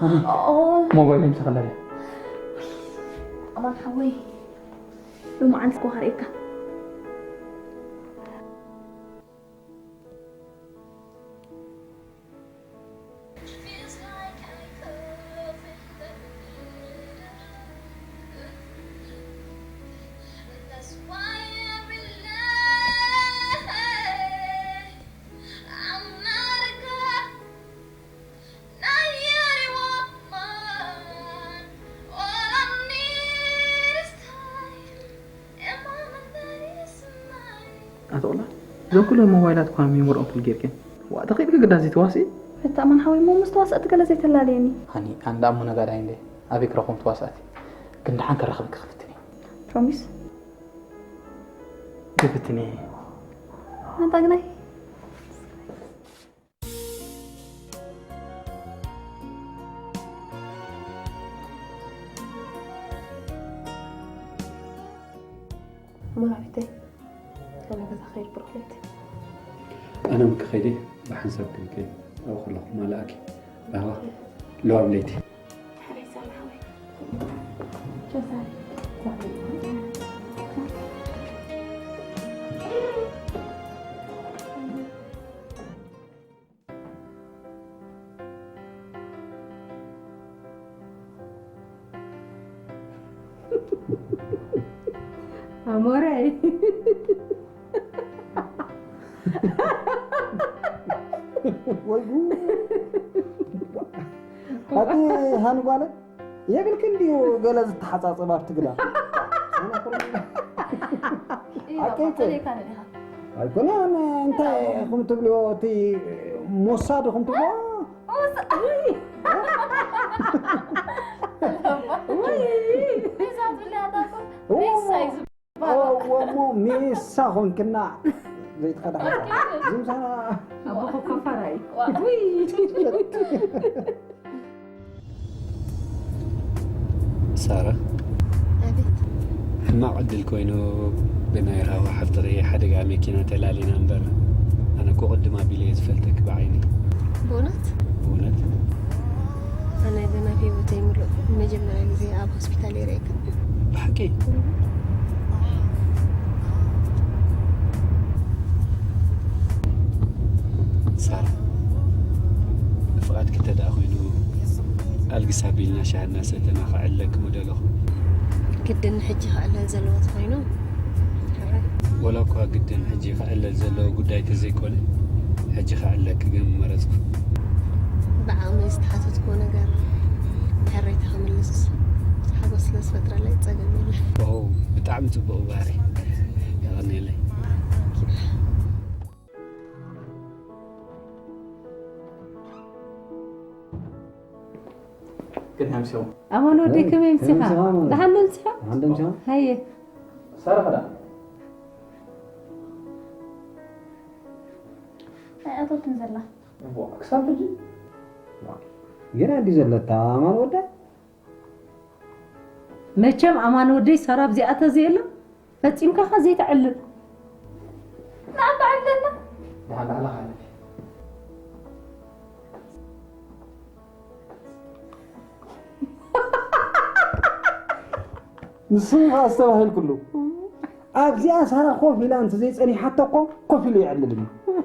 ሞባይል ምሳኻ ኣለለ። ኣማን ሓወይ፣ ሎማዓንቲ እኮ ከርእየካ። ኣቶ ቆላ፣ እዞም ኩሎም ሞባይላት እኳ ሜሞርኦም ፉል ጌርክን። ዋእ፣ ተኽኢልኪ ግዳ ዘይተዋስኢ። ሕታ ኣማን ሓወይ፣ እሞ ምስ ተዋሳእቲ ገለ ዘይተላለየኒ። ሃኒ፣ ኣነ ደኣ እሞ ነጋዳይ እንደ ኣበይ ክረኽቦም ተዋሳእቲ? ግን ደሓን ከራኽበኪ ክፍትን እየ። ፕሮሚስ? ክፍትን እየ። ኣንታ ግናይ። መራሒተይ፣ ኣነ ገዛ ክኸይድ ብሩኽ ለይቲ። ኣነ እውን ክኸይድ እየ፣ ብሓንሳብ ክንከይድ ኣብኡ ከለኹ ማልኣኪ። ራህዋ፣ ለዋም ለይቲ። ሓበይ ሳሚ ሓወይ። ቻው ሳሚ። ኣሞራይ። ወይ ጉድ። ኣቲ ሃኒ ጓለ የብልክን ድዩ ገለ ዝተሓጻጸብ ኣብቲ ግዳ? ኣቀይቀ። ኣይኮነን፣ እንታይ ኢኹም ትብልዎ? እቲ ሞሳድ ኢኹም ትብልዎ? እዎ፣ እሞ ሜሳ ኾንክና ዘይትኸዳ። ዝምሳና ኣቦኹ ኮፈራይ። ሳራ፣ ኣቤት። ሕማቕ ዕድል ኮይኑ ብናይ ራህዋ ሓፍትኺ ሓደጋ መኪና ተላሊና እምበር፣ ኣነ እኮ ቅድም ኣቢለ እየ ዝፈልጠኪ ብዓይኒ። ብእውነት? ብእውነት። ኣነ ግን ኣብ ህይወተይ ምሉእ ንመጀመርያ ግዜ ኣብ ሆስፒታል እየ ርእየካ። ብሓቂ? ሳራ፣ ፍቓድኪ እንተ ደኣ ኮይኑ፣ ኣልግስ ኣቢልና ሻሂ እናሰተና ክዕለልኪ ምደለኹ። ግድን ሕጂ ክዕለል ዘለዎ ተኾይኑ፣ ሕራይ። ወላ እኳ ግድን ሕጂ ክዕለል ዘለዎ ጉዳይ ተዘይኮነ፣ ሕጂ ክዕለልኪ ግን ምመረጽኩ። ብዓቕመይ ዝተሓተትክዎ ነገር ብሕሬታ ክምልስ ሓጎስ ስለ ዝፈጥረለይ ጸገም የለን። ኦ፣ ብጣዕሚ ጽቡቕ ባህሪ። የቐንየለይ። ቅድሚያ ምሲኹም። ኣማን ወደይ፣ ከመይ ምሲኻ? ከመይ ምሲኻ፣ ኣማን? ደሓን ዶ ምሲኻ? ደሓን ዶ ምሲኻ? ሃየ። ሳራ ኸዳ? ኣይኣተወትን ዘላ። እዋ፣ ክሳብ ሕጂ? ገና ድዩ ዘለታ ኣማን ወደይ? መቸም ኣማን ወደይ፣ ሳራ ኣብዚኣ ተዘየላ ፈጺምካ ኸ ዘይተዕልል? ንዓባ ዕልልና። ደሓን ባዕልኻ ዕለል። ንስኺ ኸኣ ኣስተባሂልክሉ። ኣብዚኣ ሳራ ኮፍ ኢላ እንተ ዘይጸኒሓቶ እኮ ኮፍ ኢሉ ይዕልልኒ።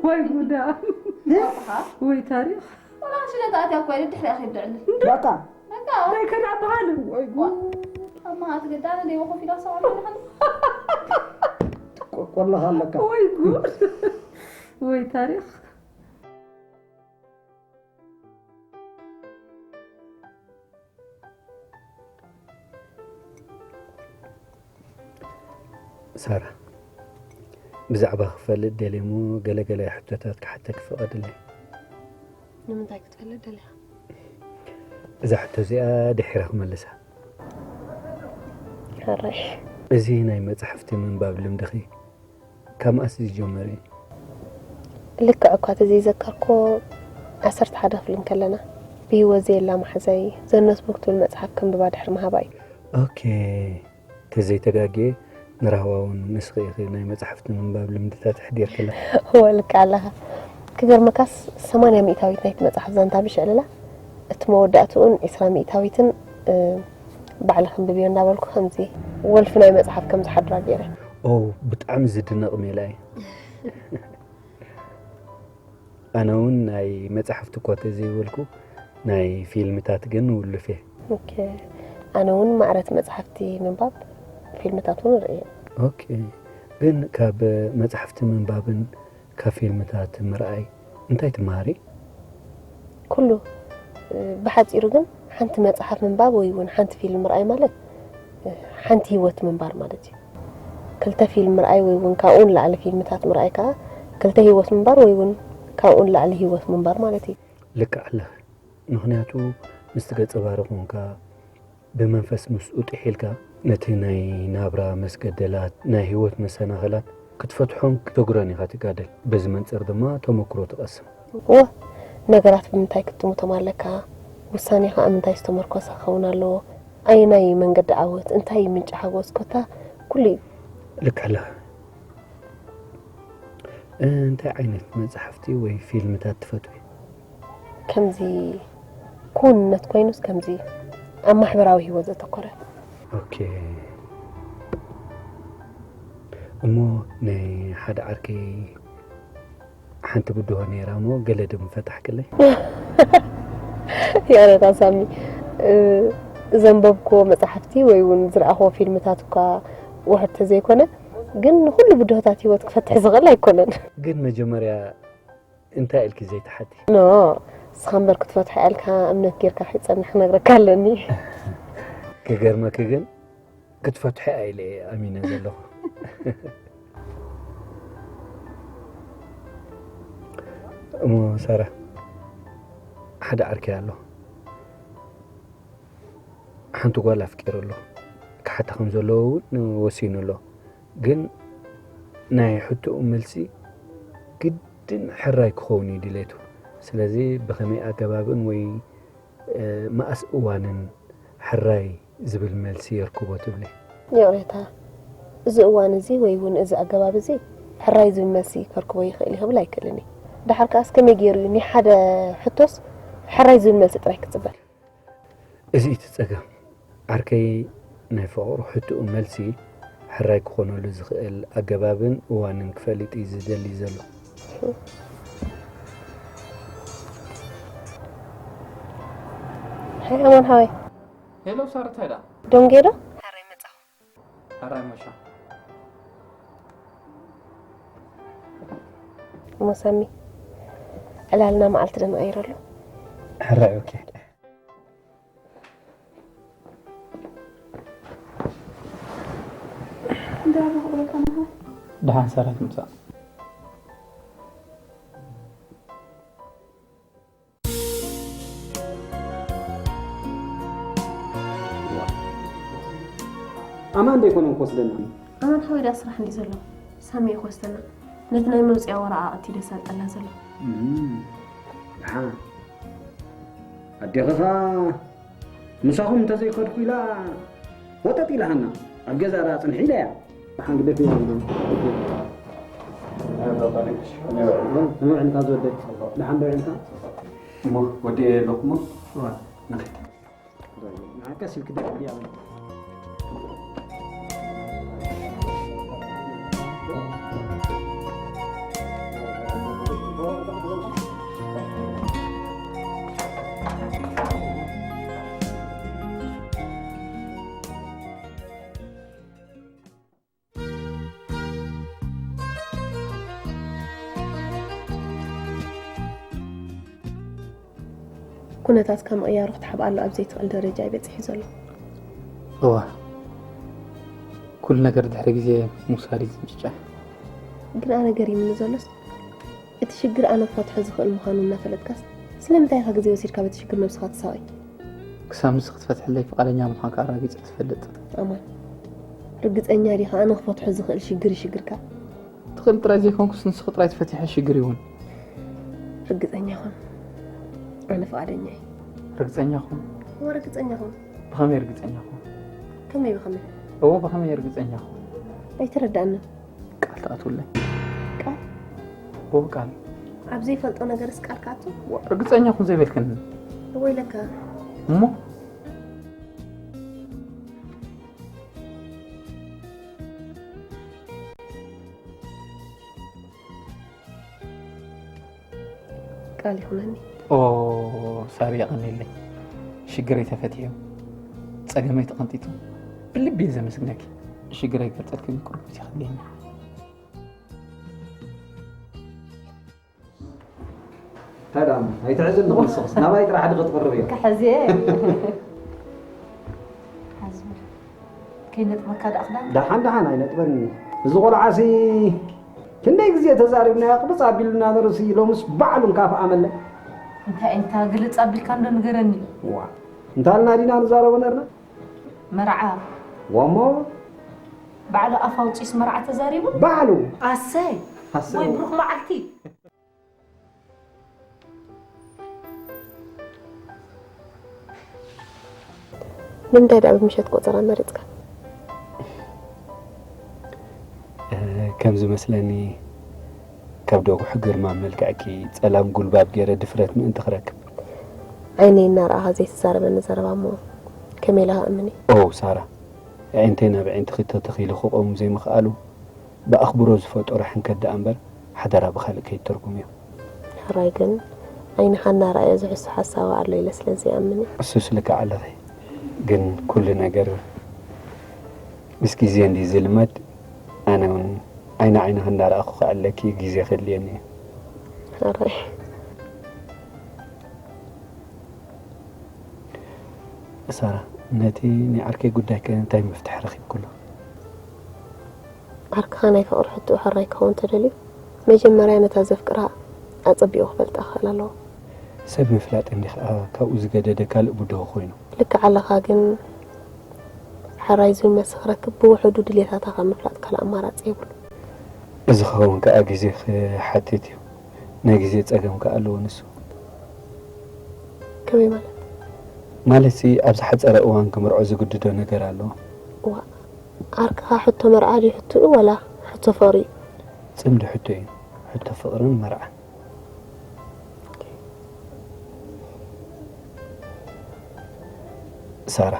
ወይ ጉዳ። እ? ወይ ታሪኽ። ወላ ሽለት ኣትያ እኮ ኢለ ድሕሪኣ ከይዱ ዕልል። በቃ። በቃ። ናይ ከዳ በሃል። ወይ ጉድ። ኣማ ኣትገዳ ነደይ ወኮፍ ኢላ ሰው ዓመል ሐል። ትቆቆለኻ ኣለካ። ወይ ጉድ። ወይ ታሪኽ። ሳራ፣ ብዛዕባ ክፈልጥ ደልየ እሞ ገለ ገለ ሕቶታት ክሓተኪ ፍቐድለይ። ንምንታይ ክትፈልጥ ደሊኻ? እዛ ሕቶ እዚኣ ድሒረ ክመልሳ። ሕራይ። እዚ ናይ መጻሕፍቲ ምንባብ ልምድኺ ካብ መኣስ ዝጀመረ እዩ? ልክዕ እኳ ተዘይዘከርኩ፣ ዓሰርተ ሓደ ክፍሊ እንከለና፣ ብህይወት ዘየላ መሓዛይ፣ ዘ ኖትቡክ ትብል መጽሓፍ ከንብባ ድሕሪ ምሃባ እዩ። ኦኬ። ተዘይተጋግየ፣ ንራህዋ እውን ንስኺ ኢኺ ናይ መጻሕፍቲ ምንባብ ልምድታት ኣሕዲርክላ። እወ፣ ልክዕ ኣለኻ። ክገርመካስ፣ ሰማንያ ሚእታዊት ናይቲ መጽሓፍ ዛንታ ብሽዕልላ፣ እቲ መወዳእትኡን ዒስራ ሚእታዊትን ባዕሊ ክንብብዮ እናበልኩ ከምዚ ወልፊ ናይ መፅሓፍ ከም ዝሓድራ ገይረ። ኦ ብጣዕሚ ዝድነቕ ሜላ እዩ። ኣነ እውን ናይ መፅሓፍቲ እኳ ተዘይበልኩ ናይ ፊልምታት ግን ውሉፍ እየ። ኣነ እውን ማዕረት መፅሓፍቲ ምንባብ ፊልምታት እውን ርእየ። ኦኬ፣ ግን ካብ መፅሓፍቲ ምንባብን ካብ ፊልምታት ምርኣይ እንታይ ትመሃሪ? ኩሉ ብሓፂሩ ግን ሓንቲ መፅሓፍ ምንባብ ወይ እውን ሓንቲ ፊልም ምርኣይ ማለት ሓንቲ ህይወት ምንባር ማለት እዩ። ክልተ ፊልም ምርኣይ ወይ እውን ካብኡ ንላዕሊ ፊልምታት ምርኣይ ከዓ ክልተ ህይወት ምንባር ወይ እውን ካብኡ ንላዕሊ ህይወት ምንባር ማለት እዩ። ልክዕ ኣለኺ። ምኽንያቱ ምስቲ ገፀ ባህሪ ኮንካ ብመንፈስ ምስኡ ጥሒልካ ነቲ ናይ ናብራ መስገደላት፣ ናይ ህይወት መሰናኽላት ክትፈትሖን ክትሰግሮን ኢኻ ትጋደል። በዚ መንፅር ድማ ተመክሮ ትቐስም። እወ፣ ነገራት ብምንታይ ክትጥምቶም ኣለካ፣ ውሳኔኻ ኣብ ምንታይ ዝተመርኮሰ ክኸውን ኣለዎ፣ ኣየናይ መንገዲ ዓወት፣ እንታይ እዩ ምንጪ ሓጎስ፣ ኮታ ኩሉ እዩ። ልክዕ ኣለኻ። እንታይ ዓይነት መጻሕፍቲ ወይ ፊልምታት ትፈትዊ? ከምዚ ክውንነት ኮይኑስ ከምዚ ኣብ ማሕበራዊ ህይወት ዘተኮረ። ኦኬ። እሞ ናይ ሓደ ዓርከይ ሓንቲ ብድሆ ነይራ እሞ ገለ ድም ፈታሕክለይ? ያረታ ሳሚ፣ ዘንበብክዎ መጻሕፍቲ ወይ እውን ዝረኣኽዎ ፊልምታት እኳ ውሕድ ተዘይኮነ፣ ግን ንኹሉ ብድሆታት ህይወት ክፈትሕ ዝኽእል ኣይኮነን። ግን መጀመርያ እንታይ ኢልኪ ዘይትሓቲ? ኖ፣ ንስኻ እምበር ክትፈትሖ ኢልካ እምነት ጌርካ ከይትጸንሕ ክነግረካ ኣለኒ። ክገርመኪ ግን ክትፈትሖ ኢለ እየ ኣሚነ ዘለኹ። እሞ ሳራ፣ ሓደ ዓርከይ ኣሎ። ሓንቲ ጓል ኣፍቂሩ ኣሎ። ክሓታ ከም ዘለዎ እውን ወሲኑ ኣሎ። ግን ናይ ሕቶኡ መልሲ ግድን ሕራይ ክኸውን እዩ ድሌቱ። ስለዚ ብኸመይ ኣገባብን ወይ መኣስ እዋንን ሕራይ ዝብል መልሲ የርክቦ ትብሊ? ይቕሬታ፣ እዚ እዋን እዚ ወይ እውን እዚ ኣገባብ እዚ ሕራይ ዝብል መልሲ ከርክቦ ይኽእል እዩ ክብል ኣይክእልን እየ። ደሓር ከኣስ ከመይ ገይሩ እዩ ናይ ሓደ ሕቶስ ሕራይ ዝብል መልሲ ጥራይ ክጽበ? እዚ እቲ ጸገም። ዓርከይ ናይ ፍቕሩ ሕቶኡ መልሲ ሕራይ ክኾነሉ ዝኽእል ኣገባብን እዋንን ክፈልጥ እዩ ዝደሊ ዘሎ። ሃይ ኣማን ሓወይ። ሄሎ ሳራ፣ እንታይ ደኣ? ደንጌ ዶ? ሕራይ መጻኹ። ሕራይ መሻ። እሞ ሳሚ፣ ዕላልና መዓልቲ ዶ ንቐይረሉ? ሕራይ ኦኬ። ደሓን ሰራት ምጻእ። ኣማን ዶ ኣይኮነን ክወስደና? ኣማን ሓወይ ደኣ ስራሕ እንድዩ ዘሎ። ሳሚ እዩ ክወስደና። ነቲ ናይ መውጽያ ወረቓቕቲ እዩ ደሳልጠላ ዘሎ። እም፣ ደሓን። ኣዴኺ ኸኣ ምሳኹም እንተዘይከድኩ ኢላ ወጠጥ ኢላ ሃና ኣብ ገዛ ደኣ ጽንሒ ኢላያ። ደሓን ግደፍያ። ከመይ ውዒልካ ዝወደይ? ደሓን ዶ ውዒልካ? እሞ ወዲኤ ኣለኹ እሞ ንኸይድ። ንዓካ ሲልክ ደርብ ያበል። ኩነታትካ ምቕያሩ ክትሓብኣሉ ኣብ ዘይትኽእል ደረጃ እዩ በጺሑ ዘሎ። እወ፣ ኩሉ ነገር ድሕሪ ግዜ ምውሳድ እዩ ዝምጭጫ። ግን ኣነ ገሪሙኒ ዘሎስ፣ እቲ ሽግር ኣነ ክፈትሖ ዝኽእል ምዃኑ እናፈለጥካስ፣ ስለምንታይ ኢኻ ግዜ ወሲድካ በቲ ሽግር ነብስኻ ትሳቐይ? ክሳብ ንስኺ ክትፈትሕለይ ፍቓደኛ ምዃንኪ ኣራጊጸ ትፈልጥ። ኣማን፣ ርግጸኛ ዲኻ ኣነ ክፈትሖ ዝኽእል ሽግር እዩ ሽግርካ? ትኽእል ጥራይ ዘይኮንኩስ ንስኺ ጥራይ ትፈትሕዮ ሽግር ይኹን። ርግጸኛ ኩን። ኣነ ፍቓደኛ እየ። ርግጸኛ ኩን። እወ ርግጸኛ ኩን። ብኸመይ ርግጸኛ ኩን? ከመይ ብኸመይ? እወ ብኸመይ ርግጸኛ ኩን? ኣይተረድኣንን። ቃል ትኣትውለይ። ቃል? እወ ቃል። ኣብ ዘይፈልጦ ነገርስ ቃል ክኣቱ? እወ ርግጸኛ ኩን ዘይበልክኒ። ወይለካ። እሞ ቃል ይኹነኒ። ኦ ሳሪ፣ የቐንየለይ። ሽግረይ ተፈቲሑ፣ ጸገመይ ተቐንጢጡ፣ ብልቢ እየ ዘመስግነኪ። ሽግረይ ክገልጸልኪ ቁሩብ ግዜ ከድልየኒ። ሰላም ኣይትዕዝኒ፣ ንስኽስ ናባይ ጥራሕ ድቂ ትቕርብ እየ። ክሕዜ ሓዙር ከይነጥበካ ደኣ ክዳን ደሓን ደሓን ኣይነጥበን። እዚ ቆልዓሲ ክንደይ ግዜ ተዛሪብናዮ፣ ቅብፅ ኣቢሉና ነሩሲ፣ ሎምስ ባዕሉ እንካፍኣ መለ። እንታይ እንታ ግልፅ ኣቢልካ እንዶ ንገረኒ። ዋ እንታልና ዲና ንዛረቦ ነርና? መርዓ ወሞ ባዕሉ ኣፍ ኣውፂስ መርዓ ተዛሪቡ። ባዕሉ ኣሰይ ኣሰይ። ወይ ብሩክ መዓልቲ። ንምንታይ ደኣ ብምሸት ቆጸራ መሪጽካ? እ፣ ከም ዝመስለኒ ካብ ደጉሒ ግርማ መልክዕኪ ጸላም ጉልባብ ገይረ ድፍረት ምእንቲ ክረክብ። ዓይነይ እናረኣኻ ዘይትዛረበኒ ዘረባ እሞ ከመይ ኢለ ክኣምን እየ? ኦ ሳራ፣ ኣዒንተይ ናብ ኣዒንትኺ ተተኺሉ ክቐውም ዘይምኽኣሉ ብኣኽብሮ ዝፈጠሮ ሕንከት ደኣ እምበር ሓደራ ብኻልእ ከይትተርጉምዮ። ሕራይ ግን ዓይንኻ እናረኣየ ዝሕሱ ሓሳዊ ኣሎ ኢለ ስለ ዘይኣምን እየ። እሱስ ልክዕ ኣለኺ፣ ግን ኩሉ ነገር ምስ ግዜ እንዲ ዝልመድ፣ ኣነ እውን ዓይኒ ዓይንኺ እናረኣኹ ክዕለኪ ግዜ ከድልየኒ እዩ። ሕራይ ሳራ፣ ነቲ ናይ ዓርከይ ጉዳይ ከ እንታይ መፍትሒ ረኺብኩሉ? ዓርክኻ ናይ ፍቕሪ ሕትኡ ሕራይ ክኸውን ተደልዩ መጀመርያ ነታ ዘፍቅራ ኣጸቢቑ ክፈልጣ ክኽእል ኣለዎ። ሰብ ምፍላጥ እንዲ ኸዓ ካብኡ ዝገደደ ካልእ ብድሆ ኮይኑ። ልክዕ ኣለኻ ግን ሕራይ ዝብል መልሲ ክረክብ ብውሕዱ ድሌታታ ካብ ምፍላጥ ካልእ ኣማራጺ የብሉ። እዚ ክኸውን ከኣ ግዜ ክሓትት እዩ። ናይ ግዜ ጸገም ከኣ ኣለዎ ንሱ። ከመይ ማለት? ማለትሲ ኣብ ዝሓጸረ እዋን ክምርዖ ዝግድዶ ነገር ኣለዎ። ዋ ዓርክኻ ሕቶ መርዓ ድዩ ሕትኡ ዋላ ሕቶ ፍቕሪ እዩ? ጽምዲ ሕቶ እዩ። ሕቶ ፍቕርን መርዓን። ሳራ፣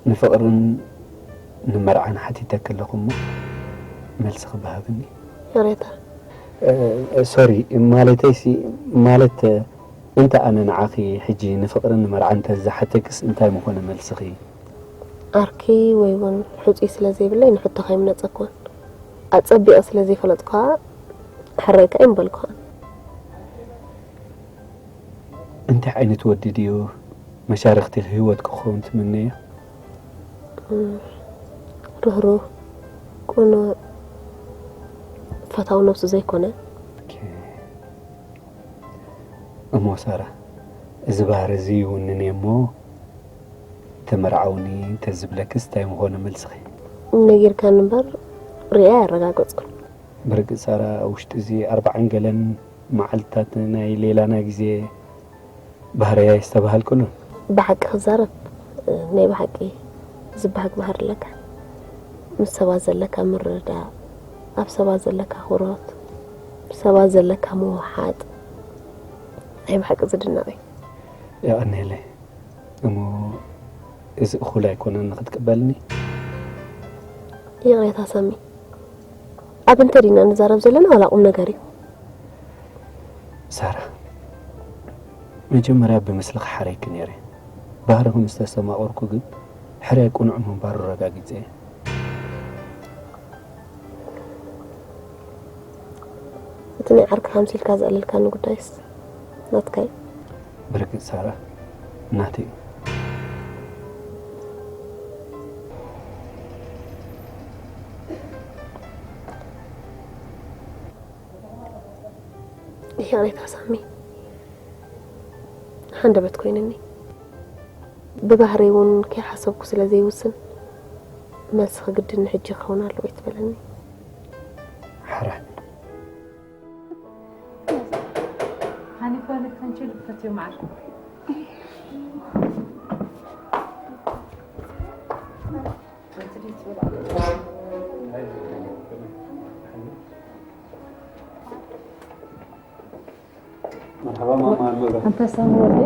ንፍቕርን ንመርዓን ሓቲተኪ ኣለኹ እሞ መልሲ ክበሃብኒ። ይቕሬታ። እ፣ ሶሪ፣ ማለተይሲ፣ ማለት፣ እንተ ኣነ ንዓኺ ሕጂ ንፍቕርን ንመርዓን እንተ ዝሓተክስ እንታይ ምኾነ መልስኺ? ዓርኪ ወይ እውን ሕጹይ ስለ ዘይብለይ ንሕቶኻ ኣይምነጸኩን። ኣጸቢቐ ስለ ዘይፈለጥኩኻ ሕራይካ ኣይምበልኩኻን። እንታይ ዓይነት ወዲ ድዩ መሻርኽቲ ህይወት ክኸውን ትምነዮ? ርህሩህ፣ ቅኑዕ፣ ፈታዊ ነብሱ ዘይኮነ። ኦኬ። እሞ ሳራ፣ እዚ ባህሪ እዚ ይውንን እየ እሞ ተመርዓውኒ እንተዝብለክስ እንታይ ምኾነ መልስኺ? ነጊርካኒ እምበር ሪኤ ኣረጋገጽኩን። ብርግጽ ሳራ፣ ኣብ ውሽጢ እዚ ኣርባዓን ገለን መዓልትታት ናይ ሌላና ግዜ ባህርያ የስተባሃልኩሉን። ብሓቂ ክዛረብ፣ ናይ ብሓቂ ዝበሃግ ባህሪ ኣለካ። ምስ ሰባት ዘለካ ምርድዳእ፣ ኣብ ሰባት ዘለካ ኣኽብሮት፣ ብሰባት ዘለካ ምውሓጥ ናይ ብሓቂ ዝድነቕ እዩ። የቐንየለይ። እሞ እዚ እኹል ኣይኮነን ንኽትቅበልኒ? ይቕሬታ ሳሚ፣ ኣብ እንታይ ዲና ንዛረብ ዘለና ዋላ ቁም ነገር እዩ? ሳራ፣ መጀመርያ ብምስልኺ ሓረይኪ ነይረ። ባህርኺ ምስ ተስተማቐርኩ ግን ሕራይ ቅኑዕ ምንባሩ ረጋጊጸ እየ። እቲ ናይ ዓርክኻ ኣምሲልካ ዘዕለልካኒ ጉዳይስ ናትካ እዩ። ብርግጽ ሳራ፣ ናተይ እዩ። ይቕሬታ ሳሚ፣ ሃንደበት ኮይንኒ። ብባህረይ እውን ከይሓሰብኩ ስለ ዘይውስን፣ መልስኺ ግድን ንሕጂ ክኸውን ኣለዎ ኣይትበለኒ። ሕራይ። ሃኒ ኳለ ካንቺ ልፈትዮ ማዕር። መርሓባ ማማ መብራት። ኣንተ ሳሚ ወደይ።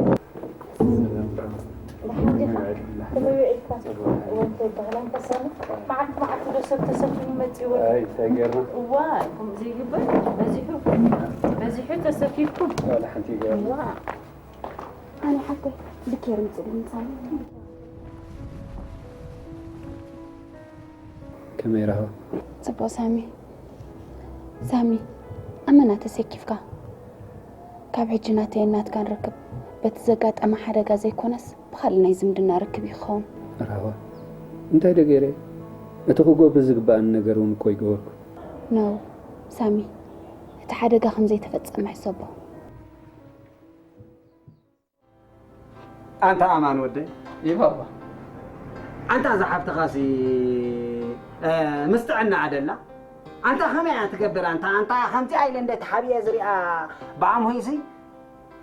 ወንተ ባህላን ተሳነ መዓልቲ መዓልቲ ዶ ሰብ ተሰኪሙ መፂዎ? ኣይ፣ እንታይ ጌርና? እዋ፣ ከምኡ ዘይግበር በዚሑ፣ በዚሑ ተሰኪፍኩም። ዋላ ሓንቲ ጌርና። እዋ። ኣነ ሓፍተይ ብኬር ምፅእ ምሳሌ። ከመይ ረሃ? ጽቡቕ ሳሚ። ሳሚ፣ ኣመና ተሰኪፍካ። ካብ ሕጂ ናተይን ናትካን ርክብ በቲ ዘጋጠመ ሓደጋ ዘይኮነስ ብኻልእ ናይ ዝምድና ርክብ እዩ ክኸውን። ራህዋ፣ እንታይ ዶ ገይረ? እቲ ክገብር ዝግባኣኒ ነገር እውን እኮ ይገበርኩ። ኖ፣ ሳሚ፣ እቲ ሓደጋ ከም ዘይተፈጸመ ሕሰቦ። ኣንታ ኣማን ወደይ። ይባባ። ኣንታ እዛ ሓፍትኻሲ፣ እ፣ ምስ ጥዕናኣ ደላ? ኣንታ ከመይ እያ ትገብር? ኣንታ፣ ኣንታ ከምዚኣ ኢለ እንደ ተሓቢአ ዝሪኣ ብኣምሆይሲ?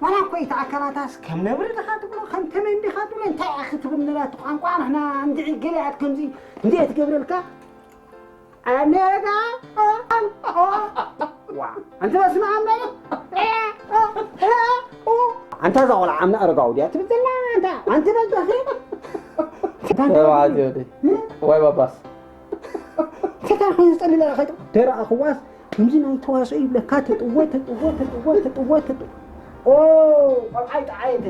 ዋላ እኮ እቲ ኣካላታስ ከም ነብሪ ድኻ ትብሎ፣ ከም ተመን ዲኻ ትብሎ፣ እንታይ እያ ክትብል ነላ እቲ ቋንቋ? ንሕና እንድዒ ገለ እያ ከምዚ እንድዒ ትገብረልካ? ኣነዳ፣ ዋ፣ ኣንቲ በስመ ኣብ ማለት፣ ኣንታ እዛ ቆልዓ ዓምና ኣረጋዊ ድያ ትብል ዘላ? ኣንታ፣ ኣንቲ በጃኺ? ተባዕትዮ ድይ? ዋይ ባባስ። ተታ ኮይኑ ዝጠልላ ኸይጥ፣ ደረኣ ክዋስ፣ ከምዚ ናይ ተዋስኦ ይብለካ፣ ተጥወ፣ ተጥወ፣ ተጥወ፣ ተጥወ፣ ተጥወ። ኦ፣ ቆልዓይ ጠዓየት።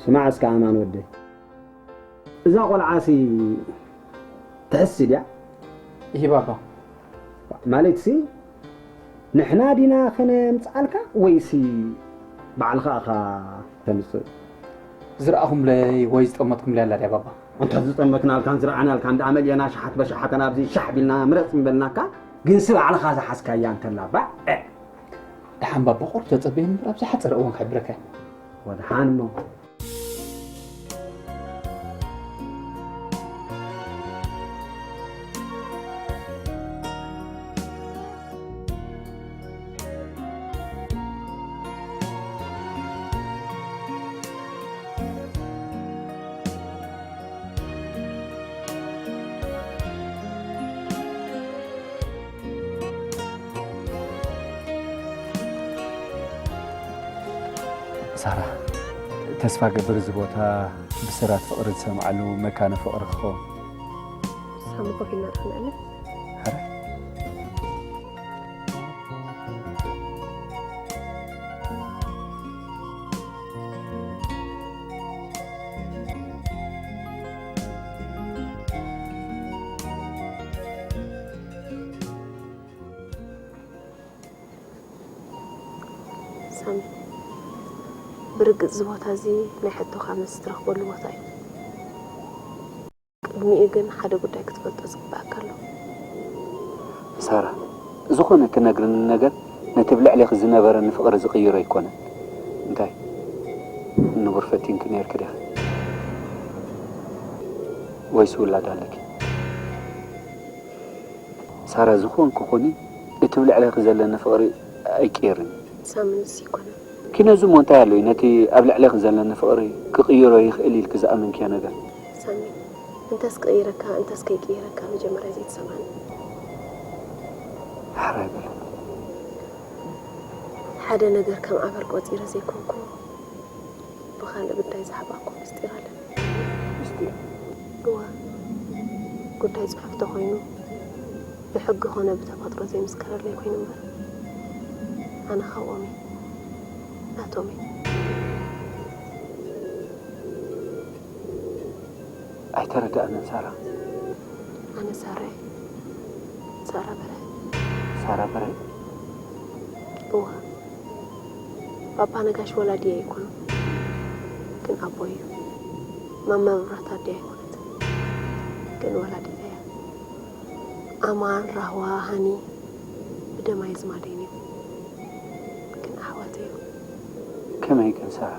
ስማዕ እስከ ኣማን ወደይ፣ እዛ ቆልዓሲ ትሕሲ ድያ? ይሂ ባባ። ማለትሲ ንሕና ዲና ከነምጽኣልካ ወይሲ ባዕልኻ ኢኻ ተምጽእ? ዝረኣኹምለይ ወይ ዝጠመትኩምለይ ኣላ ድያ ባባ? እንተ ዝጠመትናልካን ዝረኣናልካን ደኣ መሊእና ሸሓት በሸሓት ናብዚ ሻሕ ቢልና ምረጽ ምበልናካ፣ ግንሲ ባዕልኻ ዝሓዝካያ እንተላ ባዕ። ደሓን ባባ ቁሩብ ተጸበየኒ እምበር ኣብ ዝሓጸረ እዋን ክሕብረካ እየ። ወድሓን እሞ። ሳራ፣ ተስፋ ገብር እዚ ቦታ ብስራት ፍቕሪ ዝሰምዓሉ መካነ ፍቕሪ ክኸውን። ሳሚ ኮፍ ኢልና ዶ ክንዕልል? ኧረ። ሳሚ፣ ብርግጽ እዚ ቦታ እዚ ናይ ሕቶኻ መልሲ ትረኽበሉ ቦታ እዩ። ቅድሚኡ ግን ሓደ ጉዳይ ክትፈልጦ ዝግባኣካ ኣሎ። ሳራ፣ ዝኾነ ትነግርኒ ነገር ነቲ ኣብ ልዕሌኺ ዝነበረኒ ፍቕሪ ዝቕይሮ ኣይኮነን። እንታይ፣ ንቡር ፈቲንኪ ነይርኪ ዲኺ? ወይስ ውላድ ኣለኪ? ሳራ፣ ዝኾንኪ ኩኒ፣ እቲ ኣብ ልዕሌኺ ዘለኒ ፍቕሪ ኣይቅየርን እዩ። ሳሚ፣ ንሱ ኣይኮነን። ኪነዚ እሞ እንታይ ኣሎ እዩ ነቲ ኣብ ልዕሌኺ ዘለኒ ፍቕሪ ክቕይሮ ይኽእል ኢልኪ ዝኣመንክዮ ነገር? ሳሚ፣ እንተስ ክቕይረካ እንተስ ከይቅይረካ መጀመርያ ዘይትሰምዓኒ። ሕራይ በለኒ። ሓደ ነገር ከም ኣበር ቆጺረ ዘይኮንኩ፣ ብኻልእ ጉዳይ ዝሓባእኩ ምስጢር ኣለኒ። ምስጢር? እወ፣ ጉዳይ ጽሑፍ ተኾይኑ፣ ብሕጊ ኾነ ብተፈጥሮ ዘይምስከረለይ ኮይኑ እምበር፣ ኣነ ካብኦም እየ። ናቶም እየ። ኣይተረዳእንን ሳራ። ኣነ ሳራ እየ። ሳራ በርሀ። ሳራ በርሀ? እወ። ባባ ነጋሽ ወላዲየይ ኣይኮኑን፣ ግን ኣቦይ እዩ። ማማ መብራት ኣደይ ኣይኮነትን፣ ግን ወላዲተይ እያ። ኣማን፣ ራህዋ፣ ሃኒ ብደም ኣዝማደይን እዮም፣ ግን ኣሕዋተይ እዮም። ከመይ ግን ሳራ?